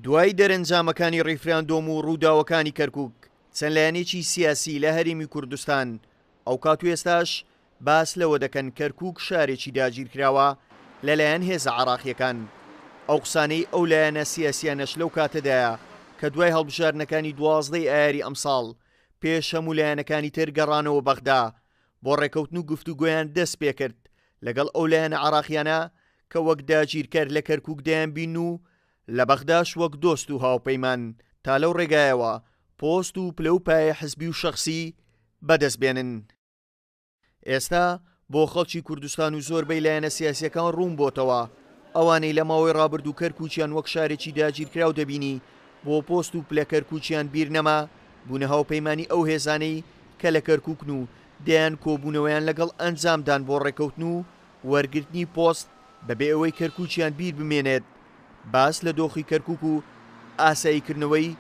دوای دەرەنجامەکانی ڕیفراندۆم و ڕووداوەکانی کەرکوک، چەند لایەنێکی سیاسی لە هەرێمی کوردستان ئەوکات و ئێستاش باس لەوە دەکەن کەرکوک شارێکی داگیرکراوە لەلایەن هێزە عێراقییەکان. ئەو قسانەی ئەو لایەنە سیاسییانەش لەو کاتەدایە کە دوای هەڵبژاردنەکانی 12 ی ئایاری ئەمساڵ پێش هەموو لایەنەکانی تر گەڕانەوە بەغدا بۆ ڕێکەوتن و گفتوگۆیان دەست پێکرد لەگەڵ ئەو لایەنە عێراقییانە کە وەک داگیرکەر لە کەرکوک دەیانبین و لە بەغداش وەک دۆست و هاوپەیمان تا لەو ڕێگایەوە پۆست و پلە و پایەی حزبی و شەخسی بەدەست بێنن. ئێستا بۆ خەڵکی کوردستان و زۆربەی لایەنە سیاسیەکان ڕوون بۆتەوە ئەوانەی لە ماوەی ڕابردوو کەرکوکیان وەک شارێکی داگیرکراو دەبینی بۆ پۆست و پلە کەرکوکیان بیر نەما بوونە هاوپەیمانی ئەو هێزانەی کە لە کەرکوکن و دەیان کۆبوونەوەیان لەگەڵ ئەنجامدان بۆ ڕێکەوتن و وەرگرتنی پۆست بەبێ ئەوەی کەرکوکیان بیر بمێنێت باس لە دۆخی کەرکوک و ئاساییکردنەوەی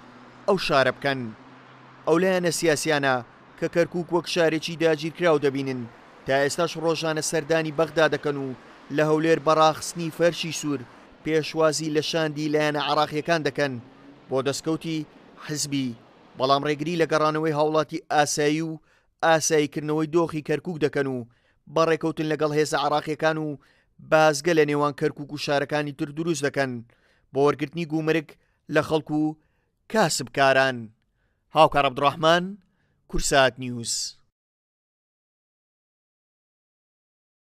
ئەو شارە بکەن. ئەو لایەنە سیاسیانە کە کەرکوک وەک شارێکی داگیرکراو دەبینن تا ئێستاش ڕۆژانە سەردانی بەغدا دەکەن و لە هەولێر بە ڕاخستنی فەرشی سوور پێشوازی لە شاندی لایەنە عێراقییەکان دەکەن بۆ دەستکەوتی حزبی بەڵام ڕێگری لە گەڕانەوەی هاوڵاتی ئاسایی و ئاساییکردنەوەی دۆخی کەرکوک دەکەن و بە ڕێکەوتن لەگەڵ هێزە عێراقییەکان و بازگە لە نێوان کەرکوک و شارەکانی تر دروست دەکەن بۆ وەرگرتنی گومرگ لە خەڵک و کاسبکاران. هاوکار عەبدوڕەحمان، کوردسات نیوز.